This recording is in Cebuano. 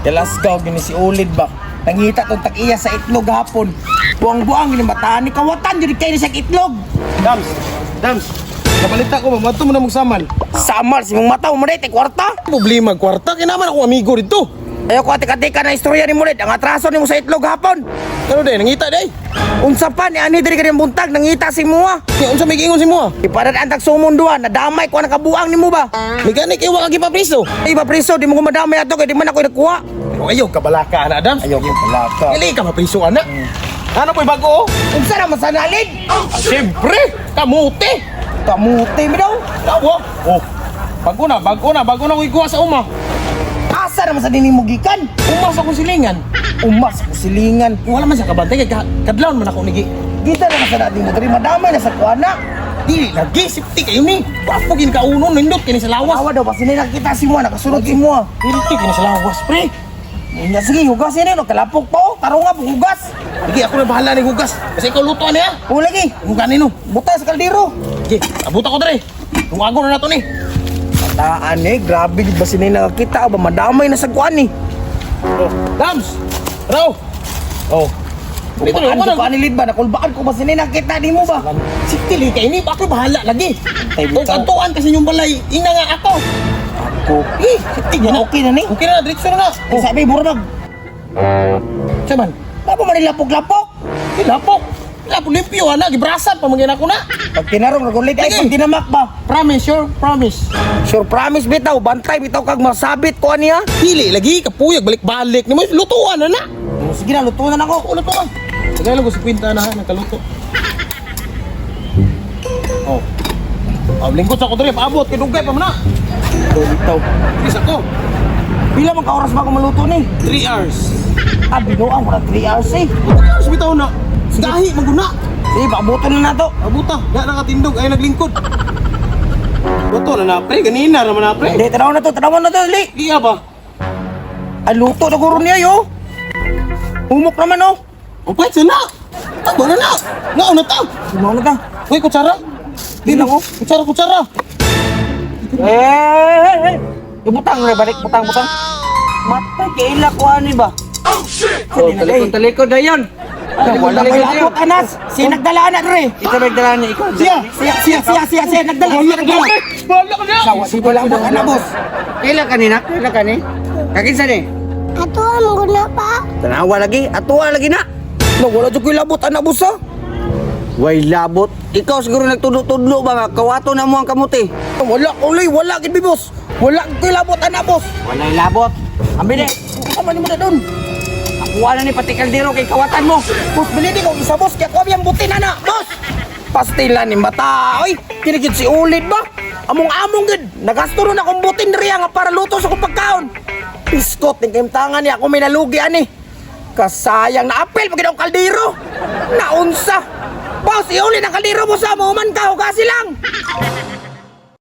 Kalasgaw gini si Ulid ba. Nangita tong tag-iya sa itlog hapon. Buang-buang gini bataan ni kawatan jud kay ni siya itlog. Dams, Dams. Nabalita ko ba, mato mo na magsamal. Samal si mong mata mo day kwarta. Problema, kwarta, kinaman ako amigo dito. Ayaw ko atik-atika na istorya ni Mulid. Ang atraso nimo sa itlog hapon. Ano day, nangita day. Unsa pa ni ani diri kaniyang buntag nangita si mua. Kaya unsa may giingon si mo? Ipanan ang tagsumon duha nadamay ko ang nakabuang nimo ba. May gani kay wa ka gipapriso. Ay ba priso di mo ko madamay ato kay di man ako nakuha. Pero ayaw kabalaka ana, Dams. Ayaw ko balaka. Dili ka mapriso ana. Ano po'y bago? Oh? Unsa na man sanalid? Siyempre, kamuti. Kamuti mi daw. Tawa. Oh. Bago na, bago na, bago na ko ikuha sa uma. Asa naman sa dining mo gikan? Uma sa akong silingan. Umas ko silingan. Wala man siya kabantay kay kadlawon man ako nigi. Kita na sa natin mo diri madamay na sa kuana. Dili lagi safety kayo ni. Wapo gin kauno nindot kini sa lawas. Awa daw ba sila nakita si mo nakasunod si mo. Nindot kini sa lawas, pre. Nya sige hugas ini no kalapok po. Tarong nga hugas. Sige, ako na bahala ni hugas. Kasi ikaw luto ani ha. O lagi. Huganin no. Buta sa kaldero. Sige, abot ako dre. Tungago na nato ni. Taan eh, grabe gid ba sila nakakita ba madamay na sa kuan ni. Oh, Dams. Raw. Oh. Dito na Kulbaan ako ko na. ani lid ba nakulbaan ko ba sila nakita nimo ba? Safety li kay ni, ako bahala lagi. Tay, Kung bitaw. kantuan kasi yung balay, ina nga ako. Ako. Eh, safety na. Okay na ni. Okay na, diretso na na. Oh. Sabi murag. Saman, Napa man lapok-lapok. Lapok. Lapok limpyo ana, gibrasan pa man ako na. Pag tinarong ragulit ay Lagi. pag tinamak ba. Promise, sure, promise. Sure promise bitaw, bantay bitaw kag masabit ko ani ha. Dili lagi kapuyag balik-balik nimo lutuan na na. Oh, sige na, luto na nako. Oh, lutuan. Tagalog ko si Quinta na ha, nagkaluto. Oh. Oh, lingkod sa ko diri, paabot kay dugay pa man na. Bitaw. Please ako. Pila man ka oras ba ako maluto ni? 3 hours. Ah, binuang ko na 3 hours eh. 3 hours bitaw na. Gahi maguna. Sige, paabuto na nato. Abuta, da nakatindog ay naglingkod. Luto na na pre, ganina naman na pre. Hindi, tanaw na to, tanaw na to, dali. Iya ba? Ay, luto na guro niya yo. Humok naman oh. O pwede na. Tabo na na. Ngao na ta. Sino na ka? Uy, kutsara. Di na ko. Kutsara, kutsara. Eh, eh, eh. Ibutang na balik, butang, butang. Matay, kaila ko ano ba? Oh, talikod, talikod na yun. Wala ko labot, anas. Siya nagdala na dre. Ito nagdala niya, ikaw. Siya, siya, siya, siya, siya, siya, nagdala, siya nagdala. Bahala ka na. Sawa, siya wala labot, anak, boss. Kaila kanina? Kaila kani? Kakinsa ni? Ato ang guna pa. Tanawa lagi, atuwa lagi na. No, wala jud ko'y labot, anak, boss, ah. Way labot. Ikaw siguro nagtudlo-tudlo ba nga? Kawato na mo ang kamuti. Wala, uloy, wala, gid boss. Wala ko'y labot, anak, boss. Walay labot. Ambi ni. Tama ni mo na doon. Akuha na ni pati kaldero kay kawatan mo. Boss, bili di ko isa, boss. Kaya kuha yung butin, anak, boss. Pastila ni mata. Oy, kinigid si ulid ba? Among-among gid. Nagasto ron akong butin riya nga para luto sa akong pagkaon. Biskot, ning kayong ni ako may nalugi, ani. Kasayang na apel, pag ang kaldero. Naunsa. Boss, iuli ng kaldero mo sa muman ka, hugasi lang.